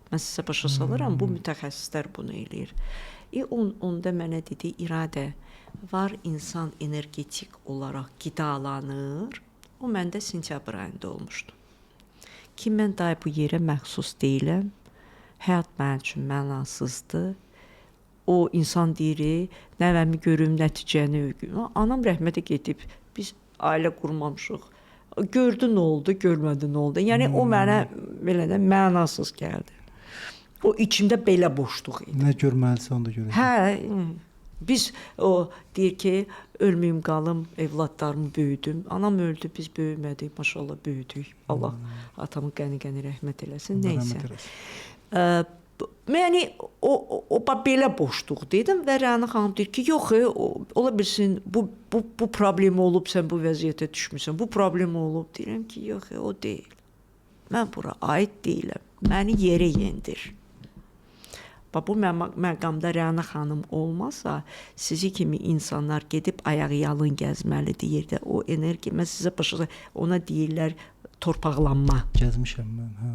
Mən sizə başa salıram, bu mütəxəssislər bunu eləyir. Onda mənə dedi, İradə, var insan energetik olaraq qidalanır. O məndə sentyabr ayında olmuşdu. Ki mən daha bu yerə məxsus deyiləm. Həyat mənim üçün mənasızdır. O insan deyir, nəvəmi görüm, nəticəni. Anam rəhmətə gedib, biz ailə qurmamışıq. Gördü nə oldu, görmədi nə oldu. Yəni o mənə belə də mənasız gəldi. O içimdə belə boşluq idi. Nə görməlisə onu da görəcək. Hə, biz o deyir ki, ölməyim qalım, evladlarımı böyüdüm. Anam öldü, biz böyümədik, maşallah böyüdük. Allah atamı qəni-qəni rəhmət eləsin. Allah Nəysə. rəhmət eləsin. Yəni o belə boşluq dedim və Rəna xanım deyir ki, yox, ola bilsin bu problem olub, sən bu vəziyyətə düşmüsən. Bu problem olub. Deyirəm ki, yox, o deyil. Mən bura aid deyiləm. Məni yerə yendir. Bax bu məqamda Rəna xanım olmasa, sizi kimi insanlar gedib ayağı yalın gəzməlidir yerdə. O enerji, mən sizə başa ona deyirlər torpaqlanma. Gəzmişəm mən, hə.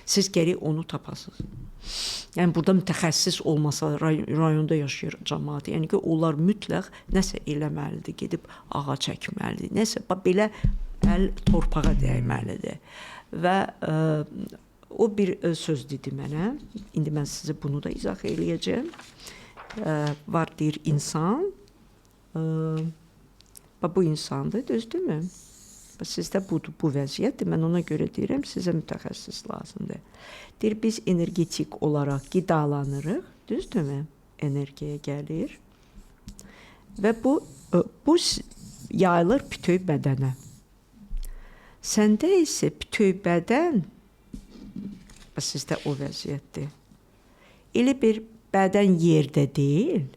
Siz gərək onu tapasınız. Yəni burada mütəxəssis olmasa rayonda yaşayır cəmaət. Yəni ki, onlar mütləq nəsə eləməlidir, gedib ağac çəkməlidir. Nəsə bax belə əl torpağa dəyməlidir. Və o bir söz dedi mənə. İndi mən sizə bunu da izah eləyəcəm. Var deyir insan. Bax bu insandır, düzdürmü? Bax sizdə budur, bu vəziyyətdir. Mən ona görə deyirəm, sizə mütəxəssis lazımdır. Deyir, biz energetik olaraq qidalanırıq, düzdürmü? Energiya gəlir. Və bu yayılır bütöv bədənə. Səndə isə bütöv bədən, bax sizdə o vəziyyətdir. Elə bir bədən yerdə deyil.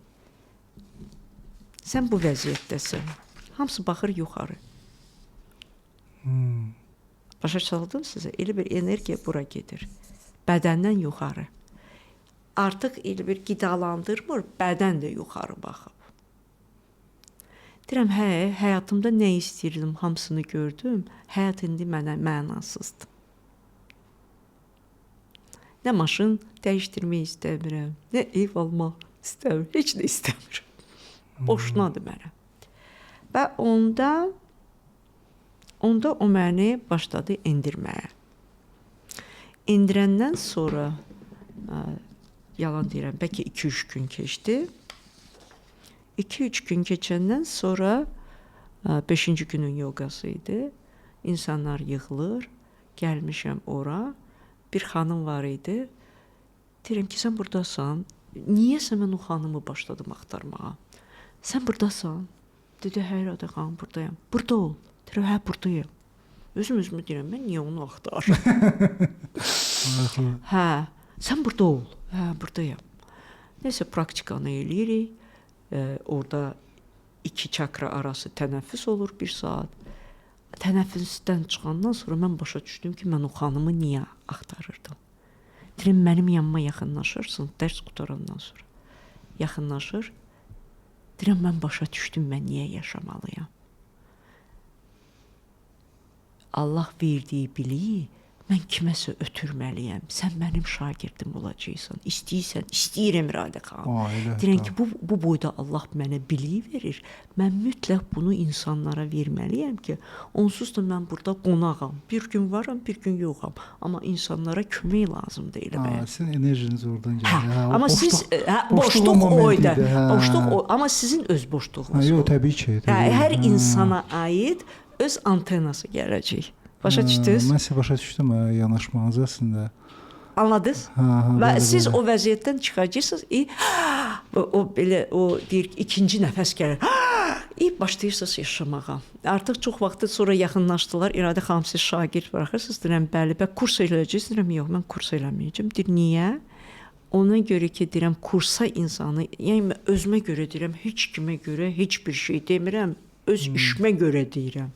Sən bu vəziyyətdəsən. Hamısı baxır yuxarı. Başa saldım sizə? Elə bir energiya bura gedir. Bədəndən yuxarı. Artıq elə bir qidalandırmır, bədən də yuxarı baxıb. Deyirəm, hə, həyatımda nə istəyirdim, hamısını gördüm. Həyat indi mənə mənasızdır. Nə maşın dəyişdirmək istəmirəm, nə ev almaq istəmirəm, heç nə istəmirəm. Boşunadır mənə. Və onda o məni başladı endirməyə. İndirəndən sonra, yalan deyirəm, bəlkə 2-3 gün keçdi. 2-3 gün keçəndən sonra 5-ci günün yoqası idi. İnsanlar yığılır. Gəlmişəm ora. Bir xanım var idi. Deyirəm ki, sən buradasan. Niyəsə mən o xanımı başladım axtarmağa. Sən buradasan? Dedi, hə, İradə xanım, buradayam. Burada ol. Deyirəm, hə, buradayam. Özüm özümü deyirəm, mən niyə onu axtarıram? Hə, sən burada ol. Hə, buradayam. Neysə, praktikanı eləyirik. Orada 2 çakra arası tənəffüs olur 1 saat. Tənəffüsdən çıxandan sonra mən başa düşdüm ki, mən o xanımı niyə axtarırdım. Deyirəm, mənim yanıma yaxınlaşırsın, dərs qutarandan sonra. Yaxınlaşır. Deyirəm, mən başa düşdüm, mən niyə yaşamalıyam. Allah verdiyi biliyi mən kiməsə ötürməliyəm. Sən mənim şagirdim olacaqsan. İstəyirsən, istəyirəm İradə xanım. Deyirəm ki, bu boyda Allah mənə biliyi verir. Mən mütləq bunu insanlara verməliyəm ki, onsuz da mən burada qonağam. Bir gün varam, bir gün yoxam. Amma insanlara kömək lazımdır eləməyə. Sizin enerjiniz oradan gəlir. Hə, amma siz boşluq o idi. Boşluq o, amma sizin öz boşluğunuz. Yox, təbii ki. Hər insana aid öz antenası gələcək. Başa düşdünüz? Mən sizə başa düşdüm yanaşmanız əslində. Anladınız? Və siz o vəziyyətdən çıxacaqsınız. O belə o deyir ki, ikinci nəfəs gəlir. Başlayırsınız yaşamağa. Artıq çox vaxtı sonra yaxınlaşdılar. İradə xanım, siz şagird buraxırsınız. Deyirəm, bəli, bə kurs eləyəcəksiniz. Deyirəm, yox, mən kurs eləməyəcəm. Deyir, niyə? Ona görə ki, deyirəm, kursa insanı, yəni özümə görə deyirəm, heç kimə görə heç bir şey demirəm. Öz işimə görə deyirəm.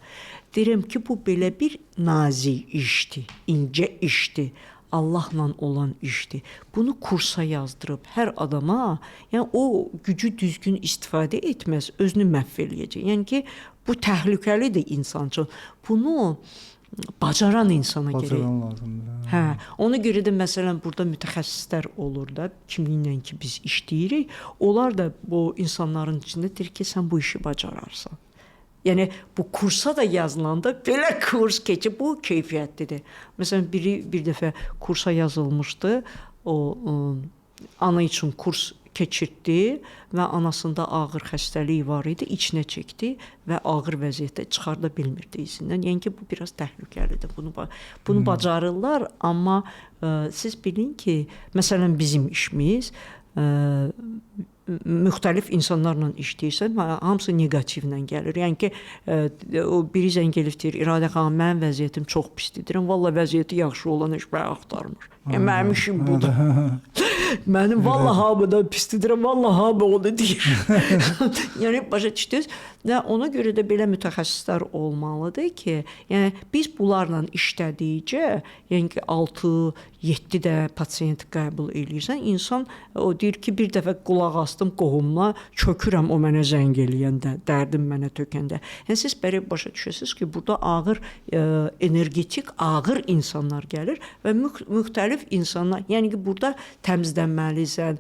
Deyirəm ki, bu belə bir nazik işdir, incə işdir, Allahla olan işdir. Bunu kursa yazdırıb hər adama, yəni o gücü düzgün istifadə etməz, özünü məhv eləyəcək. Yəni ki, bu təhlükəlidir insan üçün. Bunu Bacaran insana gərək. Bacaran lazımdır. Hə, ona görə də məsələn burada mütəxəssislər olur da, kiminlə ki biz işləyirik, onlar da bu insanların içində deyir ki, sən bu işi bacararsan. Yəni bu kursa da yazılanda belə kurs keçib, bu keyfiyyətlidir. Məsələn biri bir dəfə kursa yazılmışdı, o ana üçün kurs keçirtdi və anasında ağır xəstəlik var idi, içinə çəkdi və ağır vəziyyətdə çıxarda bilmirdi izindən. Yəni ki, bu biraz təhlükəlidir. Bunu bacarırlar, amma siz bilin ki, məsələn bizim işimiz müxtəlif insanlarla işləyirsən, hamısı neqativlə gəlir. Yəni ki, o biri zəng elib deyir, İradə xanım, mənim vəziyyətim çox pisdir. Deyirəm, vallah vəziyyəti yaxşı olan heç məni axtarmır. Yəni mənim işim budur. Mənim vallah hamıdan pisdir, deyirəm, vallah hamı onu deyir. Yəni başa düşdünüz? Və ona görə də belə mütəxəssislər olmalıdır ki, yəni biz bunlarla işlədikcə, yəni ki 6-7 də pasiyent qəbul eləyirsən, insan o deyir ki, bir dəfə qulaq astım qohumla, çökürəm o mənə zəng eləyəndə, dərdim mənə tökəndə. Yəni siz belə başa düşəsiniz ki, burada ağır energetik, ağır insanlar gəlir və müxtəlif insanlar, yəni ki, burada təmizlənməlisən,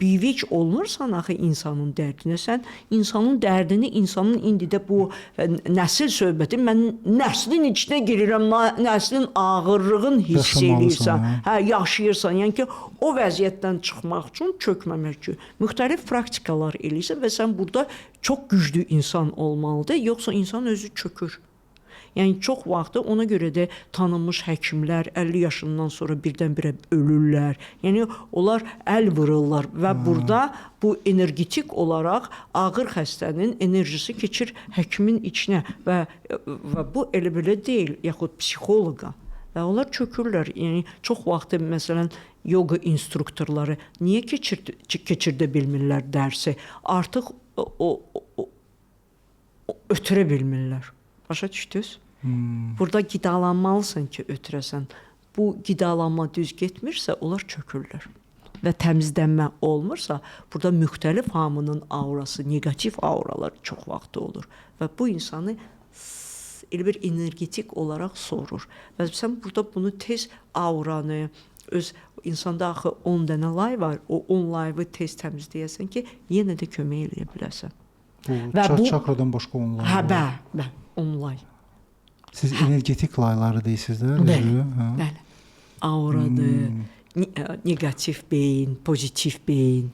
bivik olmursan axı insanın dərdinə, sən insanın dərdini, insanın indi də bu nəsil söhbəti, mən nəslin içinə girirəm, nəslin ağırlığını hiss eləyirsən, hə, yaşayırsan. Yəni ki, o vəziyyətdən çıxmaq üçün, çökməmək üçün müxtəlif praktikalar eləyirsən və sən burada çox güclü insan olmalıdır, yoxsa insan özü çökür. Yəni çox vaxtı ona görə də tanınmış həkimlər 50 yaşından sonra birdən-birə ölürlər. Yəni onlar əl vururlar və burada bu energetik olaraq ağır xəstənin enerjisi keçir həkimin içinə və bu elə belə deyil, yaxud psixoloqa. Və onlar çökürlər. Yəni çox vaxtı məsələn yoga instruktorları niyə keçirdə bilmirlər dərsi? Artıq o ötürə bilmirlər. Başa düşdünüz? Burada qidalanmalısan ki, ötürəsən. Bu qidalanma düz getmirsə, onlar çökürlər. Və təmizlənmə olmursa, burada müxtəlif hamının aurası, neqativ auralar çox vaxtı olur. Və bu insanı elə bir energetik olaraq sorur. Və sən burada bunu tez auranı, öz insanda axı 10 dənə lay var, o 10 layı tez təmizləyəsən ki, yenə də kömək eləyə biləsən. Bu çakradan başqa 10 lay. Hə, bəli, 10 lay. Siz energetik layları deyirsiniz də? Bəli, bəli. Auradır, neqativ beyin, pozitiv beyin.